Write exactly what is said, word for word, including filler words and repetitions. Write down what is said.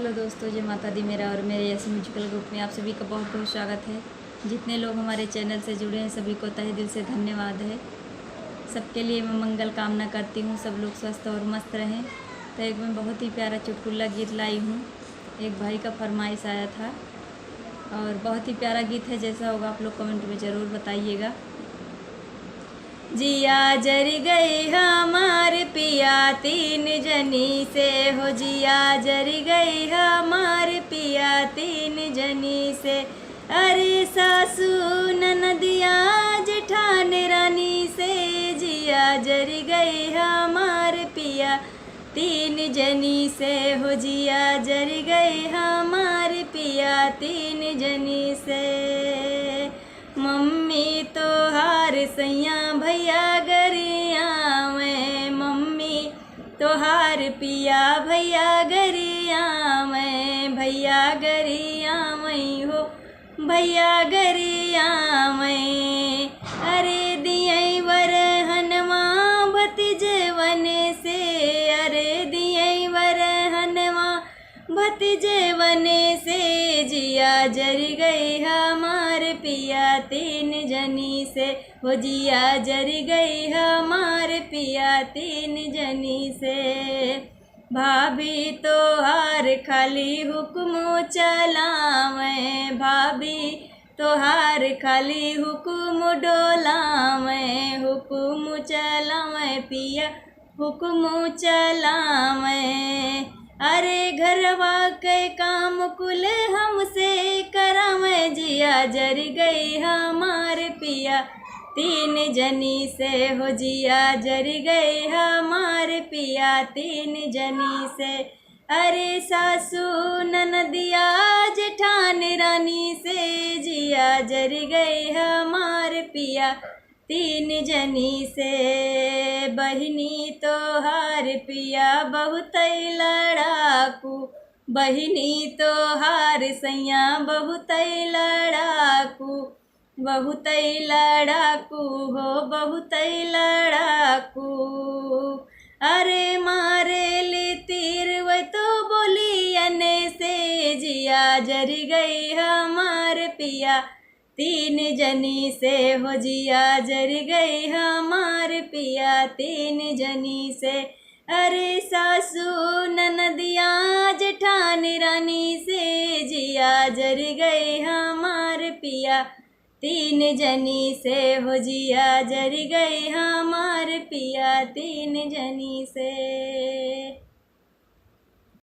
हेलो दोस्तों, जय माता दी। मेरा और मेरे यस म्यूजिकल ग्रुप में आप सभी का बहुत बहुत स्वागत है। जितने लोग हमारे चैनल से जुड़े हैं, सभी को तहे दिल से धन्यवाद है। सबके लिए मैं मंगल कामना करती हूँ, सब लोग स्वस्थ और मस्त रहें। तो एक मैं बहुत ही प्यारा चुटकुला गीत लाई हूँ, एक भाई का फरमाइश आया था और बहुत ही प्यारा गीत है। जैसा होगा आप लोग कमेंट में ज़रूर बताइएगा। जिया जरि गई हमार पिया तीन जनी से हो, जिया जरि गई हमार पिया तीन जनी से। अरे सासू ननदिया जेठान रानी से, जिया जरि गई हमार पिया तीन जनी से हो, जिया जरि गई हमार पिया तीन जनी से। मम्मी तोहार सैया भैया गरियावे, मम्मी तोहार पिया भैया गरियावे, भैया गरियावे हो, भैया गरियावे। अरे दियै वरहनवा भतीजवन से, अरे दियै वरहनवा भतीजवन से। जिया जरि गई हमार पिया तीन जनी से हो, जिया जरि गई हमार पिया तीन जनी से। भाभी तोहार खाली हुकुम चलावे, भाभी तोहार खाली हुकुम डोलावे, हुकुम चलावे पिया हुकुम चलावे। अरे घरवा के काम कुल हमसे करावे, जिया जरि गई हमार पिया तीन जनी से हो, जिया जरि गई हमार पिया तीन जनी से। अरे सासू ननदिया जेठान रानी से, जिया जरि गई हमार पिया तीन जनी से। बहिनी तोहार पिया बहुत लड़ाकू, बहिनी तोहार सैया बहुत लड़ाकू, बहुत लड़ाकू हो, बहुत लड़ाकू। अरे मारे ले तीर वै तो बोलियन से, जिया जरि गई हमार पिया तीन जनी से हो, जिया जरि गई हमार पिया तीन जनी से। अरे सासू ननदिया जेठान रानी से, जिया जरि गई हमार पिया तीन जनी से हो, जिया जरि गई हमार पिया तीन जनी से।